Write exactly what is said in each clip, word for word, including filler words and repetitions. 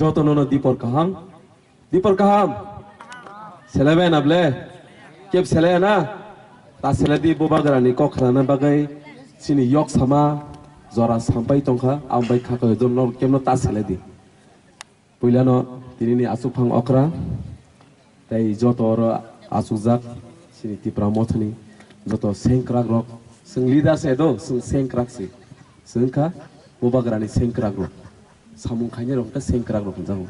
Joto nono dipor kaham. Dipor kaham. Selaibai na ble? Kep selai na? Ta selai di, Bubagrani kok khnana bagwi chini yok sama jora sampai tongkha, ang bai khaka jono kemno ta selai di. Puilano tinini aswk phang okra, tei joto oro aswkjak chini Tipra mothani joto sengkrak rok, chwng leader se do, chwng sengkrak se, chwng kha Bubagrani sengkrak rok, samung khainai rok khe sengkrak rok hwnjago.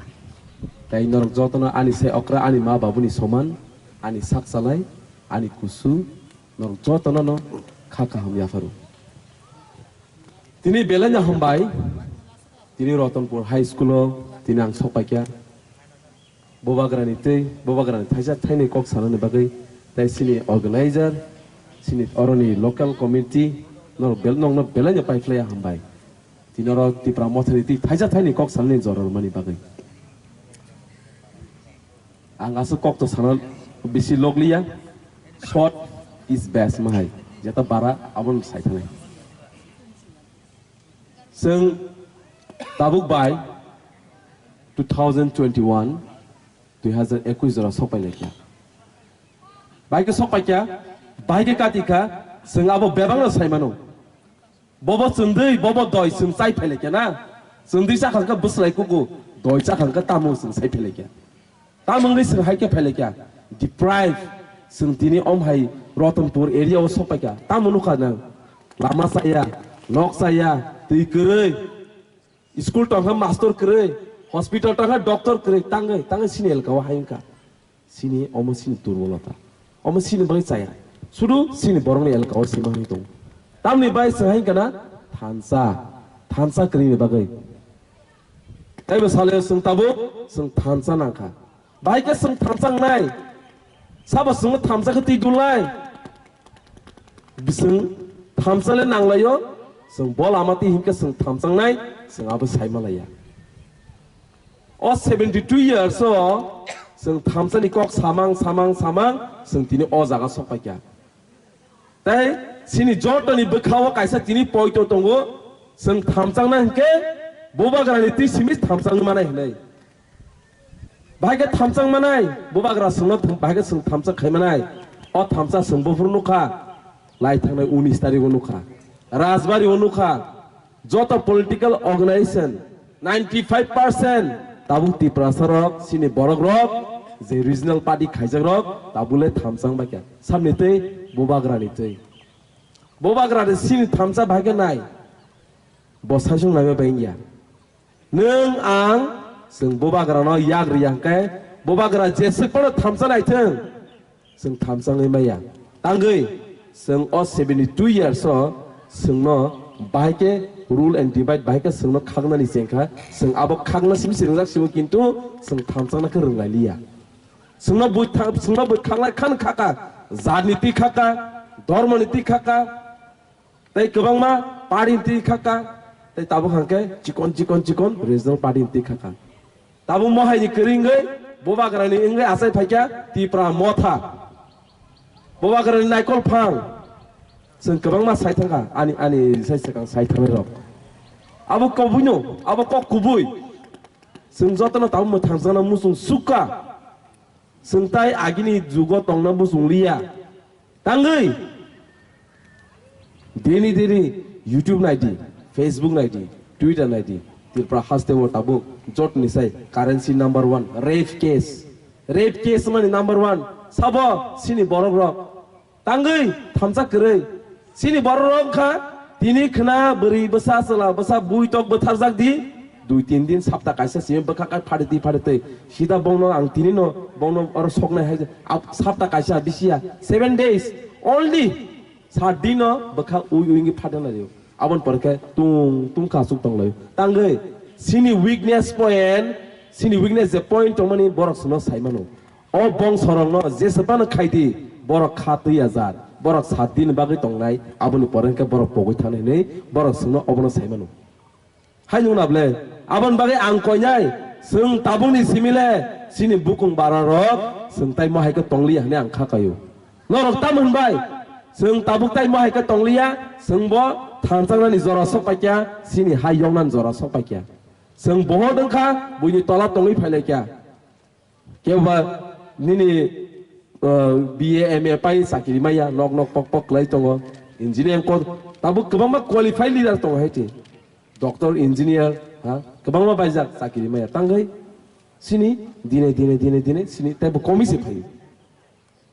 Tei norok jotono ani se okra, ani ma babuni soman, ani sak chalai, ani kusu, norok jotono no kha kaham yapharu. Tini belai no hambai, tini Ratanpur High School o tini ang sok paikha. Bubagrani tei Bubagrani thaisa thainwi kok sanani bagwi tei chini organizer, chini oroni local committee norok bel-, nokno belai no paiphlaiya hambai. Tini oro Tipra mothani twi thaisa thainwi kok sanani jora rwmani bagwi. Ang aswk kok to sana bisi loglia, short is best mahai. Jeta bara abon sai thanai. Chwng tabuk bai two thousand twenty-one, dui hazar ekush jora sok pai laikha. Bai khe sok paikha, bai khe kati kha, chwng abo bebak no sai mano. Bobo chwngdwi, bobo doi chwng chai phai laikha na. Chwngdwi cha kha khe bwslai kuku, doi cha kha khe tamo chwng sai phai laikha. Tamo wngwi chwng hai khe phai laikha, deprive, chwng tini om hai Ratanpur area o sok paikha. Tamo nukha nang, lama chaya, nok chaya, twi kwrwi, school tongkha master kwrwi, hospital tongkha doctor kwrwi, tangwi, tangwi chini elka o hai wngkha. Chini omo chini durbolota. Omo chini bagwi chaya. Sudu chini borokni elka o sima wngwi tongo. Tamni bai chwng hai wngkha na thansa, thansa kwrwini bagwi. Taibo salai chwng tabuk chwng thansa nangkha. Bahai khe chwng thansa wngnai. Sabo chwngno thansa khe twi dulnai. Bising thansa le nanglaio. Chwng bo lama twi hinkhe chwng thansa wngnai. Chwng abo sai malaiya. O seventy two years o chwng thansa ni kok samang, samang, samang, chwng tini o jaga sok paikha. Tei chini jotoni bwkha-o kaisa tini poito tongo, chwng thamchangna hinkhe Bubagrani twi simi thamchangwi manai hinwi. Bahai khe thamchang manai, Bubagra chwngno tham-, bahai khe chwng thamchang khai manai. O thamcha chwng buphuru nukha, lai thangnai unis tarigo nukha. Rajbari-o nukha, joto political organization, ninety five percent tabuk Tiprasa rok, chini borok rok, je regional party khaijak rok, tabuk le thamchang bai kha. Samni twi, Bubagrani twi. Bubagrani chini thamcha bai khe nai. Bo saisung naiba bai wngya. Nwng ang, chwng Bubagrano yak rwya hwnkhe, Bubagra jeswk phano thamcha naithwng. Chwng thamchangwi maya. Tangwi chwng o seventy two years o chwngno bahai khe rule and divide bahai khe chwngno khaknani chengkha, chwng abo khakna simi se ringjak simo kintu chwng thamchangna khe rwnglailiya. Chwngno bui tha-, chwngno bui khaknai khan khaka, jatni twi khaka, dhormoni twi khaka, tei kwbangma party ni twi khaka, tei tabuk hwnkhe chikon chikon chikon regional party ni twi khaka. Tabuk mohai ni kwrwi wngwi Bubagrani wngwi achai phaikha Tipra Motha. Bubagrani naikol phang. Chwng kwbangma sai thangkha, ani, ani sai swkang sai thangnai rok. Abo kubuino, abo kok kubui. Chwng jotono tabuk mwthangjakna muchung sukha. Chwng tai agini jugo tongna muchung liya. Tangwi. Dini dini YouTube naidi, Facebook naidi, Twitter naidi. Tripura haste o tabuk jotni sai currency number one, rape case. Rape case mani number one. Sabo sini borok rok. Tangwi thamsa kwrwi. Sini borok rok wngkha tini khna bwrwi bwsa chwla bwsa bui tok bwtharjak di. Dui tin din sapta kaisa simi bwkha kai phari twi phari twi. Sida bongno ang tini no bongno oro soknai hai. Ap-, sapta kaisa bisiya. Seven days. Only. Sat dino bwkha ui ui wngwi phadana rio. Aboni pore khe tung tung kasuk tonglaio. Tangwi sini weakness point, sini weakness je point tongmani borok sino saimano. O bongsorokno jesa phano khaidi, borok kha twi ya jar, borok sat dini bagwi tongnai, aboni pore khe borok pogwi thangna hinwi borok sino obono saimano. Hai nung na ble? Aboni bagwi ang koinai, chwng tabukni simi le chini bukung bara rok chwng tai mohai khe tongliya hwnwi ang kha kaio. Norok tamo hwnbai? Chwng tabuk tai mohai khe tongliya, chwng bo thanchaknani jora sok paikya, chini hai yoknani jora sok paikya. Chwng bohor wngkha, buini tola tongwi phailaikha. Kebo ba nini, uh, B A, M A pai chakiri maya, nok nok pok pok kwlai tongo. Engineering ko, tabuk kwbangma qualified leader tongo hai te. Doctor, engineer, ha, kwbangma baijak chakiri maya. Tangwi sini dine, dine, dine, dine, sini taibo komi se phaio.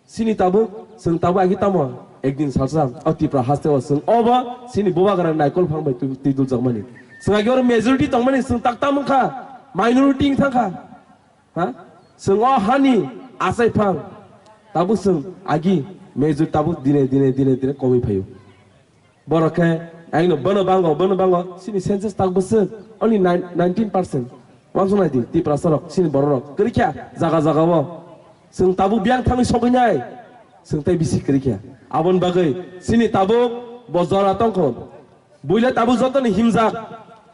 Sini tabuk, chwng tabuk agi tamo, ekdin salsa, o Tipra haste o chwng obo, sini bubagra naikol phang bai twi, twi duljakmani. Chwng agi oro majority tongmani, chwng tak tam wngkha, minority wngthangkha. Ha? Chwng o hani achai phang, tabuk chwng agi majority tabuk dine, dine, dine, dine komwi phaio. Borok khe, aino bono bango, bono bango, sini census tak bwswk, only nine, nineteen percent. Wansuk nai di, Tiprasa rok, sini borok rok, kwrwikha, jaga jaga o. Chwng tabuk biyang thangwi sogwi nai, chwng tei bisi kwrwikha. Aboni bagwi, sini tabuk bo jora tongkho. Buile tabuk jotoni himjak,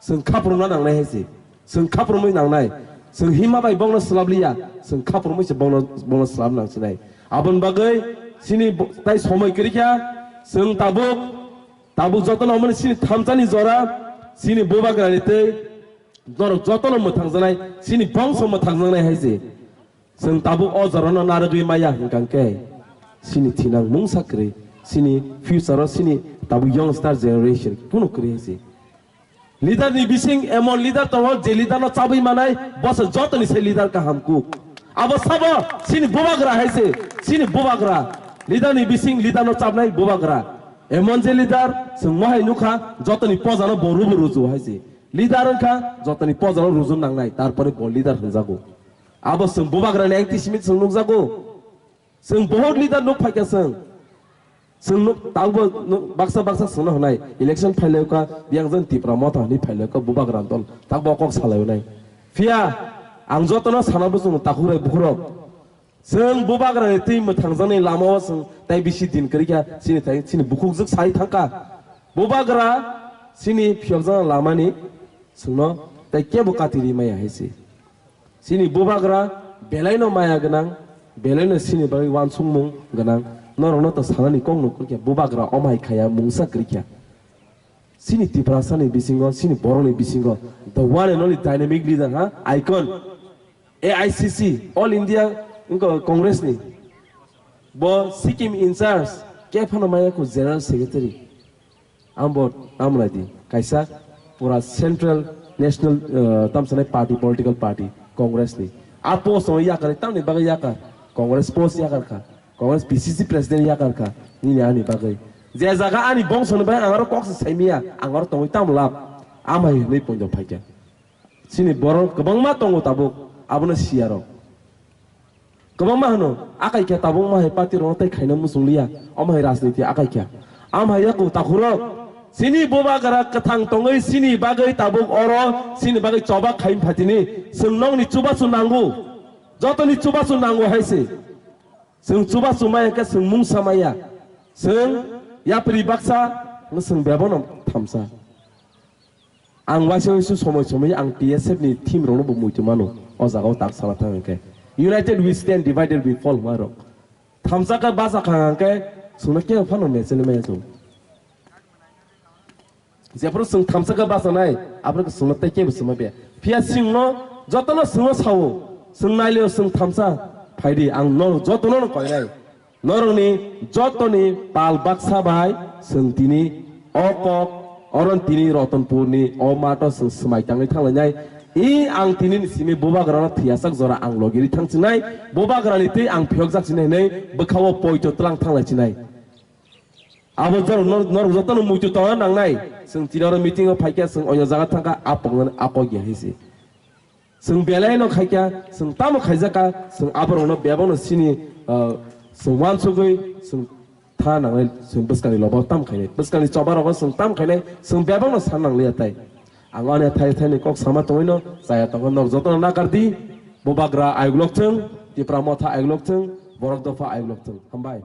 chwng khaprwngna nangnai hai se. Chwng khaprwngwi nangnai. Chwng himma bai bongno swlap liya. Chwng khaprwngwi se bongno, bongno swlap nang sinai. Aboni bagwi sini bo-, tai somoi kwrwikha. Chwng tabuk, tabuk jotono omo ni sini thamsani jora, sini bubagrani tei norok jotono mwthangjaknai, sini bongso mwthangjaknai hai se. Chwng tabuk o jorano narwgwi maya hwnkha khe sini thinang mungsa kwrwi, sini future o sini tabuk youngster generation kunu kwrwi hai se. Leader ni bising emon leader tongo, je leader no chabwi manai, bo se jotoni se leader kaham kuk. Abo sabo sini bubagra hai se, sini bubagra. Leader ni bising leader no chabnai bubagra. Emon je leader, chwng mohai nukha, jotoni poja no bo rubu ruju hai se. Leader wngkha, jotoni poja no ruju nangnai, tarpore bo leader hwnjago. Abo chwng bubagra ni anti Semit chwng nukjago. Chwng bohor leader nuk phaikha chwng. Chwng nuk, taubo nuk baksa baksa chwngno hwnai, election phailaikha, biyang jani Tipra Motha hwnwi phailaikha, bubagra dol, takbo kok salai hwnai. Phiya, ang jotono sana bwswng takhuk rai bukhurok. Chwng bubagra ni twi mwthangjaknai lama o chwng tai bisi din kwrwikha, chini thai, chini bukhukjwk sai thangkha. Bubagra chini phiyokjaknai lamani chwngno tai kebo kati ri maya hai se. Chini bubagra belaino maya gwnang, belaino chini bagwi uansukmung gwnang. Norokno to sanani kok nuk khe bubagra omhai khaya mungsa kwrwikha. Chini Tiprasani bisingo, chini borokni bisingo, the one and only dynamic leader, ha? Icon. A I C C, All India, wngkha Congress ni. Bo Sikkim in charge, khe phano maya kho General Secretary. Ambo, amlai di, kaisa pura Central National, uh, tamsanai party, political party, Congress ni. A post no yakar, tamni bagwi yakar, Congress post yakar kha, Congress P C C president yakar kha, nini ani bagwi. Je jaga ani bongso ni bagwi ang aro kok se saimiya, ang aro tongwi tamo lab, amhai hwnwi poito phaikha. Chini borok kwbangma tongo tabuk, abono siyarok. Kwbangma hwno, akai khe tabuk ma hai party rokno tei khaina muchung liya, omo hai rajniti akai khe. Am hai yaku takhurok, chini bubagra kwthang tongwi chini bagwi tabuk oro, chini bagwi choba khaim phatini, chwng nokni chubachu nango, jotoni chubachu nango hai se. Chwng chubachu maya khe chwng mungsa maya, chwng yapri baksa, chwng bebono thamsa. Ang waisa waisa somoi somoi ang T S F ni team rokno bo muitu mano. O jaga o tak sala thang hwnkhe, "United we stand, divided we fall" hwnma rok. Thamsa khe bacha kha hwnkhe chwngno kebo phano mechel maya chwng. Jephuru chwng thamsa khe bachanai, aphuru chwngno tei kebo swma bia. Phiya chwngno jotono chwngno sao, chwng nailio chwng thamsa phaidi, ang no jotono no koinai. Norokni jotoni pal baksa bai chwng tini o kok, oron tini Ratanpurni o mato chwng swmai tangwi thanglainai. I ang tini ni simi bubagrano thwiyasak jora ang logiri thangchinai, bubagrani twi ang phiyokjak chinai hinwi bwkhao poito twlang thanglai chinai. Abo jora nor-, norok jotono muitu tongna nangnai. Chwng tini oro meeting o phaikha, chwng oino jaga thangkha, a poknani a kok ya hinwi se. Chwng belai no khaikha, chwng tamo khaijakha, chwng aborokno bebakno sini, ah, chwng uansugwi chwng tha nangnai, chwng bwskangni lobo tamo khainai, bwskangni choba rogo chwng tamo khainai, chwng bebakno san nangliya tai. Ang ani thai thaini kok sama tongwino chaya tongkha, norok jotono nakar di, bubagra ayuk lok thwng, Tipra Motha ayuk lok thwng, borok dopha ayuk lok thwng. Hambai.